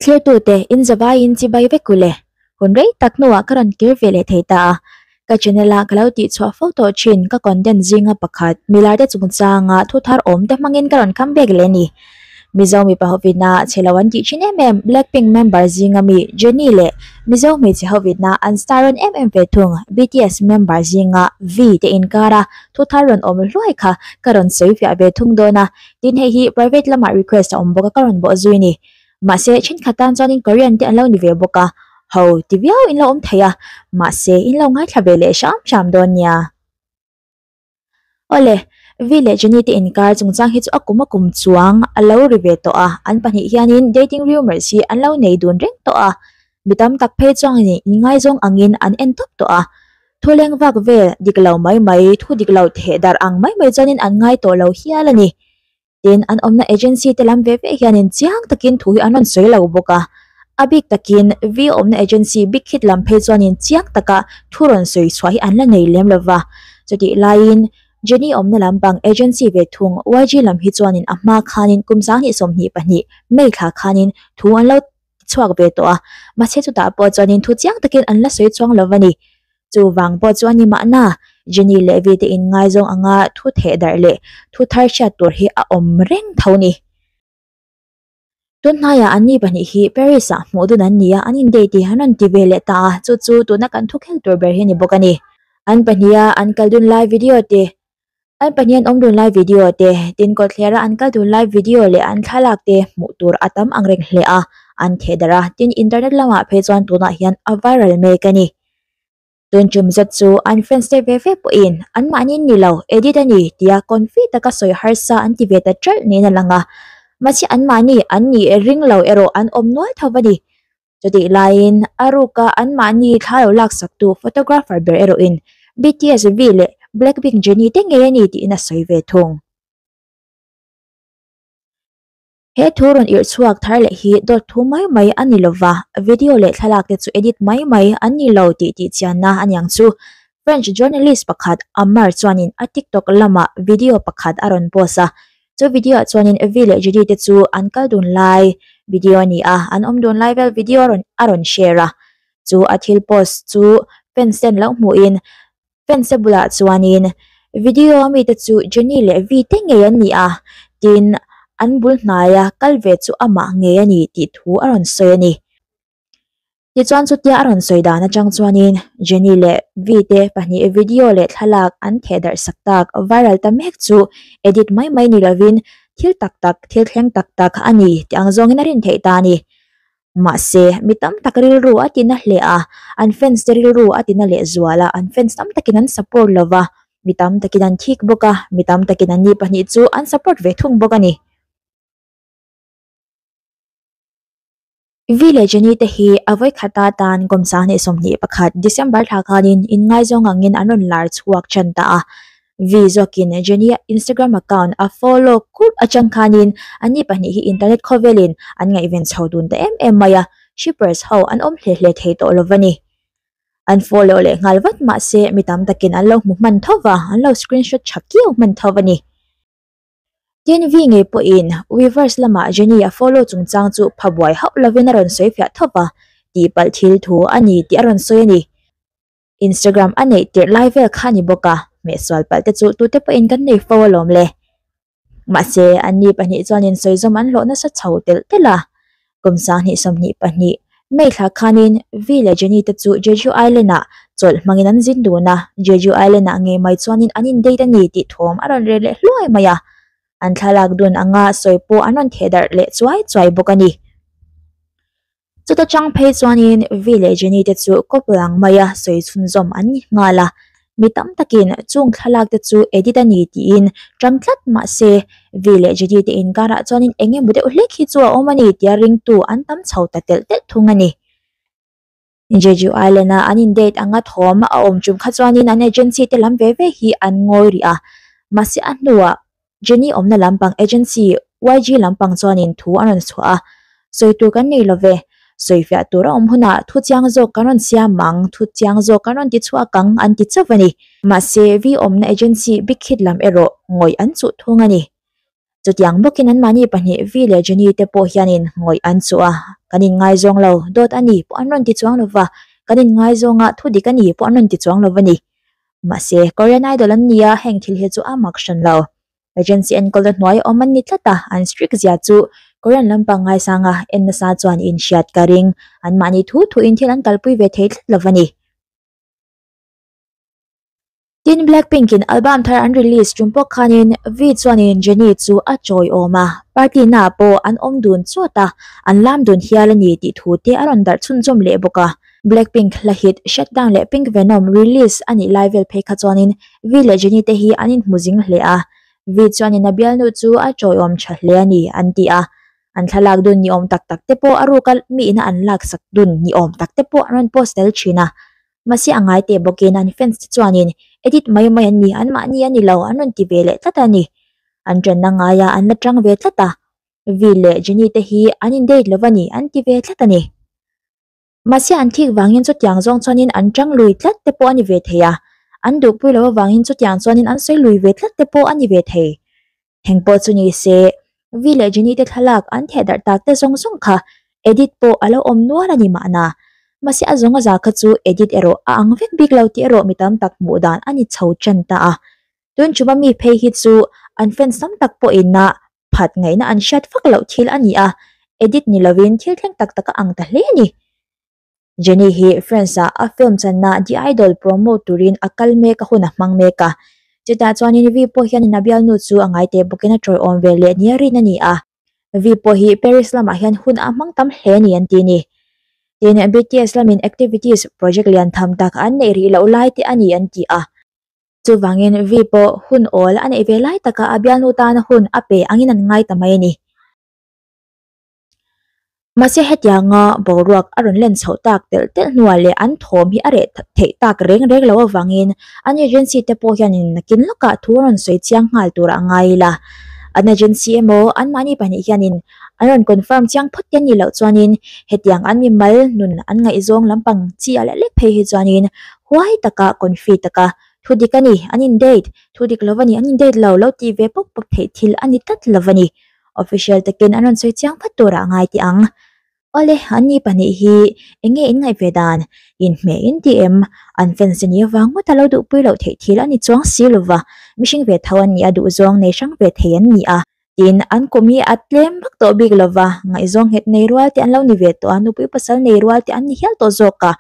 Thlirtute in zavaiin chibai vek u le. Hun rei tak hnuah ka rawn kir ve leh thei ta a. Ka channel a ka lo tihchhuah fo tawh thin ka content zinga pakhat milarte chungchanga thu thar awm te hmangin ka rawn come back leh a ni. Mizo mipa hovina chhe lo an tih thin em em Blackpink member zinga mi Jennie leh Mizo hmeichhe hovina an star rawn em em ve thung BTS member zinga V te inkara thu thar rawn awm hluai kha ka rawn sawi fiah ve thung dawn a. Tin hei hi private lamah request a awm bawk a ka rawn bawh zui a ni. Mahse thenkhat tan chuanin Korean te an lo ni ve bawk a, ho ti viau in lo awm thei a, mahse in lo ngaithla ve leh hram hram dawn nia. Awle, Vi leh Jennie te inkar chungchang hi chu a kum a kum chuang a lo ri ve tawh a, an pahnih hianin dating rumours hi an lo nei dun reng tawh a, mi tam tak phei chuangin inngaizawng angin an en tawp tawh a, thu leng vak vel dik lo mai mai, thu dik lo theh darh ang mai mai chuanin an ngai tawh lo hial a ni. Tin, an awmna agency te lam ve ve hianin chiang takin thu hi an rawn sawi lo bawk a. A bik takin V awmna agency Big Hit lam phei chuanin chiang taka thu rawn sawi chhuah hi an la nei lem lo va. Chutih laiin Jennie awmna lampang agency ve thung YG lam hi chuanin a hma khanin kum 2022 May thla khanin thu an lo chhuak ve tawh a. Mahse chutah pawh chuanin thu chiang takin an la sawi chuang lo va ni. Chuvang pawh chu a ni mahna, Jenny leh Vi te inngaizawng anga thu theh darh leh thu thar hriat tur hi a awm reng tho ni. Tunhnaiah anni pahnih hi Paris-ah hmuh dun an ni a, an indate tih an rawn ti ve leh ta a, chu chu tuna kan thu khel tur ber hi a ni bawk a ni. An pahniha an kal dun lai video te, an pahnih an awm dun lai video te, tin kawtthler-a an kal dun lai video leh an thlalak te hmuh tur a tam angreng hle a, an theh darh a, tin internet lamah phei chuan tunah hian a viral mek a ni. Tun tum zet chu an fans te ve ve pawhin anmahni ni lo edit a ni tia confi taka sawi harsa an ti ve ta ṭalh niin a lang a, mahse anmahni an nih ring lo erawh an awm nual tho a ni. Chutih laiin a ruka anmahni thla lo laksaktu photographer ber erawhin BTS V leh Blackpink Jennie te ngei a ni tiin a sawi ve thung. He thu rawn irh chhuak thar leh hi dawt thu mai mai a ni lova, video leh thlalak te chu edit mai mai an ni lo tih tih chianna a niang chu. French journalist pakhat Amar chuanin a TikTok lamah video pakhat a rawn post a, chu video ah chuanin V leh Judy te chu an kal dun lai video a ni a, an awm dun lai vel video a rawn a rawn share a. Chu a thil post chu fans ten lo hmuhin Fans te bulah chuanin video a mite chu Jennie leh Vi te ngei an ni a, tin an bul hnaia kal ve chu amah ngei a ni tih thu a rawn sawi a ni. Tichuan chutia a rawn sawi dan atang chuanin Jennie leh Vi te pahnih video leh thlalak an theh darh sak tak viral ta mek chu edit mai mai ni lovin thil tak tak, thil thleng tak tak a ni tih ang zawngin a rin theih ta a ni. Mahse, mi tam tak rilru a tina hle a, an fans te rilru a tina leh zual a, an fans tam takin an support lo va, mi tam takin an thik bawk a, mi tam takin an ni pahnih chu an support ve thung bawk a ni. Vi leh Jenny te hi a vawikhat atan kum 2021 December thla khanin inngaizawng angin an rawn lar chhuak tan ta a, Vi zawkin Jenny a Instagram account a follow kurh atang khanin anni pahnih hi internet khawvelin an ngaihven chho dun ta em em mai a, shippers ho an awm hle hle thei tawh lo va ni. An follow leh nghal vat mahse mi tam takin an lo hmu hman tho va, an lo screenshot tha kiau hman tho va ni. Tin Vi ngei pawhin Weverse lamah Jenny a follow chungchang chu pha buai hauh lovin a rawn sawi fiah tho va, tihpalh thil thu a ni tih a rawn sawi a ni. Instagram a neih tirh lai vel kha a ni bawk a, hmehsual palh te chu tute pawhin kan nei fo alawm le. Mahse, anni pahnih chuanin sawizawm an hlawh nasa chho telh telh a. Kum 2022 May thla khanin Vi leh Jennie te chu Jeju Island-ah chawlh hmangin an zin dun a, Jeju Island-ah ngei mai chuanin an in-date a ni tih thawm a rawn reh leh hluai mai a. An thlalak dun anga sawi pawh an rawn theh darh leh chuai chuai bawk a ni. Chuta chang phei chuanin Vi leh Jenny te chu couple ang maia sawi chhunzawm an ni nghal a, mi tam takin chung thlalak te chu edit a ni tiin ṭang tlat mah se Vi leh Jenny te inkarah chuanin eng emaw deuh hlek hi chu a awm a ni tia ringtu an tam chho ta telh telh thung a ni. Jeju Island a an in date anga thawm a awm ṭum kha chuanin an agency te lam ve ve hi an ngawi rih a, mahse a hnuah Jenny awmna lampang agency YG lampang chuanin thu an rawn chhuah a, sawi tur kan nei lo ve, sawi fiah tur a awm hunah thu chiang zawk kan rawn siam ang, thu chiang zawk kan rawn ti chhuak ang an ti chauh a ni. Mahse V awmna agency Big Hit lam erawh ngawih an chuh thung a ni. Chutiang bawkin anmahni pahnih V leh Jenny te pawh hianin ngawih an chuh a. Kan inngaizawng lo, dawt a ni pawh an rawn ti chuang lo va, kan inngaizawng a, thu dik a ni pawh an rawn ti chuang lo a ni. Mahse, Korean Idol an nia, heng thil hi chu a mak hran lo. Agency enkawlna hnuai awm an ni tlat a, an strict zia chu Korean lampang ngaisanga en nasa chuan inhriat ka ring. Anmahni thu thuin thil an kalpui ve thei tlat lo a ni. Tin, Blackpink in album thar an release tum pawh khanin V chuanin Jennie chu a chawiawm a, party naah pawh an awm dun chawt a, an lam dun hial a ni tih thu te a rawn darh chhunzawm leh bawk a. Blackpink hla hit Shut Down leh Pink Venom release a nih lai vel phei kha chuanin V leh Jennie te hi an inhmu zing hle a, V chuanin a bialnu chu a chawiawm tha hle a ni an ti a, an thlalak dun ni awm tak tak te pawh a ruka mi ina an laksak dun ni awm tak te pawh an rawn post tel thin a. Mahse a ngai teh bawkin an fans te chuanin edit mai mai an ni, anmahni a ni lo an rawn ti ve leh tlat a ni. An ṭanna ngaia an la ṭang ve tlat a, Vi leh Jennie te hi an in date lo va ni an ti ve tlat a ni. Mahse an thik vangin chutiang zawng chuanin an ṭang lui tlat te pawh a ni ve thei a, an duhpui lo avangin chutiang chuanin an sawi lui ve tlat te pawh a ni ve thei. Heng pawh chu ni se, Vi leh Jenny te thlalak an theh darh tak te zawng zawng kha edit pawh a lo awm nual a ni mahna. Mahse a zawng a za kha chu edit erawh a ang vek bik lo tih erawh mi tam tak hmuh dan a ni chho tan ta a. Tun chuma mi phei hi chu an fans tam tak pawhin a phat ngaihna an hriat vak loh thil a ni a, edit ni lovin thil thleng tak tak a ang ta hle a ni. Jenny hi France-ah a film channa The Idol promote turin a kal mek a hun a hmang mek a. Chutah chuanin Vi pawh hianin a bialnu chu a ngai teh bawkin a tawiawm ve leh nia rin a ni a. Vi pawh hi Paris lamah hian hun a hmang tam hle a ni an ti ni. Tin, BTS lamin activities project lian tham tak an neih rih loh lai te a ni an ti a. Chuvangin Vi pawh hun awl a neih ve lai taka a bialnu tana hun a pe angin an ngai ta mai a ni. Mahse hetianga boruak a rawn len chhoh tak telh telh hnuah leh an thawm hi a reh theih tak reng reng loh avangin an agency te pawh hianin nakin lawkah thu a rawn sawi chiang nghal turah a ngai ila. An agency emaw anmahni pahnih hianin an rawn confirm chiang phawt te a nih loh chuanin hetiang an mimal nun an ngaihzawng lampang chi a leh lek phei hi chuanin huai taka confi taka thu dik a ni an in date thu dik lo a ni an in date lo lo tih ve pawp pawp theih thil a ni tlat lo a ni. Official takin an rawn sawi chiang vat turah a ngai tih ang. Awle, an ni pahnih hi eng nge in ngaih ve dan? Inhmeh in ti em? An fans te ni avang ngawt a lo duhpui loh theih thil a ni chuang si lova, mihring ve tho an ni a duhzawng nei hrang ve thei an ni a. Tin, an kum hi a tlem vak tawh bik lova, ngaihzawng nghet nei rual te an lo ni ve tawh a, nupui pasal nei rual te an ni hial tawh zawk a.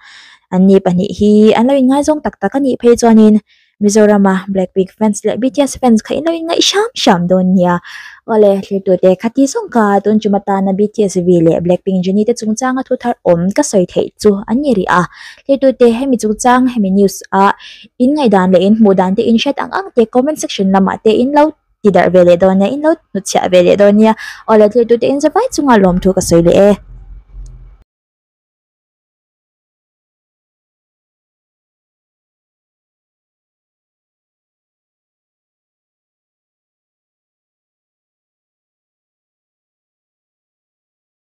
An ni pahnih hi an lo inngaizawng tak tak a nih phei chuanin Mizorama Blackpink fans leh BTS fans kha in lo inngaih hram hram dawn nia. Awle, thlirtute khati zawng ka tun tum atana BTS V leh Blackpink Jennie te chungchanga thu thar awm ka sawi theih chu an ni rih a. Thlirtute hemi chungchang hemi news a in ngaihdan leh in hmuh dan te in hriat ang ang te comment section lamah te in lo ti darh ve leh dawn nia, in lo hnutchhiah ve leh dawn nia. Awle, thlirtute in zavai chunga lawmthu ka sawi leh e.